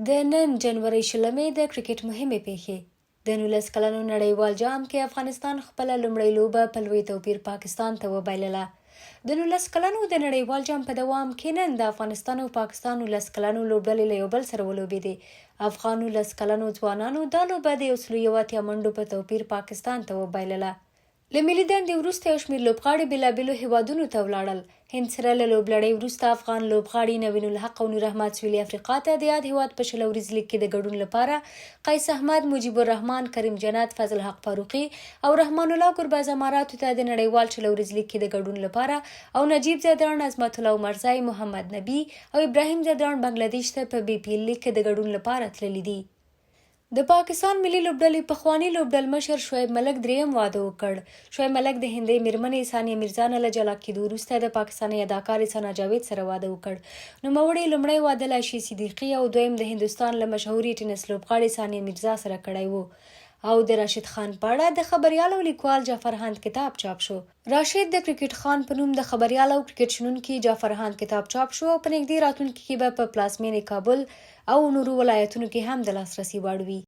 د نن جنورۍ شلمې د کرکټ مهمې پېښې. د 19 کلنو نړیوال جام کې افغانستان خپله لومړۍ لوبه په لوی توپیر پاکستان ته وبایلله. د 19 کلنو د نړیوال جام په دوام کې نن د افغانستان او پاکستان 19 کلنو لوبډلې له یو بل سره ولوبېدې. افغان 19 کلنو ځوانانو دا لوبه د 181 منډو په توپیر پاکستان ته وبایلله. له ملي دندې وروسته یو شمېر لوبغاړي بېلابېلو هېوادونو ته ولاړل. هند سره له لوبلړۍ وروسته افغان لوبغاړي نوین الحق او نور احمد سویلي افریقا ته د یاد هېواد په 20 اوریز لیګ کې د ګډون لپاره قیس احمد، مجیب الرحمن، کریم جنت، فضل حق فاروقي او رحمان الله ګربز اماراتو ته د نړیوال 20 اوریز لیګ کې د ګډون لپاره او نجیب ځدراڼ، عظمت الله عمرزی، محمد نبي او ابراهیم ځدراڼ بنګله دېش ته په بي پي ایل لیګ کې د ګډون لپاره تللي دي. د پاکستان ملي لوبډلې پخواني لوبډلمشر شعیب ملک دریم واده وکړ. شعیب ملک د هندۍ میرمنې ثانیه میرزا نه له جلا کېدو وروسته د پاکستانۍ اداکارې ثنا جاوید سره واده وکړ. نوموړي لومړی واده له عایشې صدیقي او دویم د هندوستان له مشهورې ټینس لوبغاړې ثانیه میرزا سره کړی و. او د راشد خان په اړه د خبریال او لیکوال جعفر هاند کتاب چاپ شو. راشد د کرکټ خان په نوم د خبریال او کرکټ شنونکي جعفر هاند کتاب چاپ شو او په نږدې راتلونکي کې به په پلازمېنې کابل او نورو ولایتونو کې هم د لاسرسي وړ وي.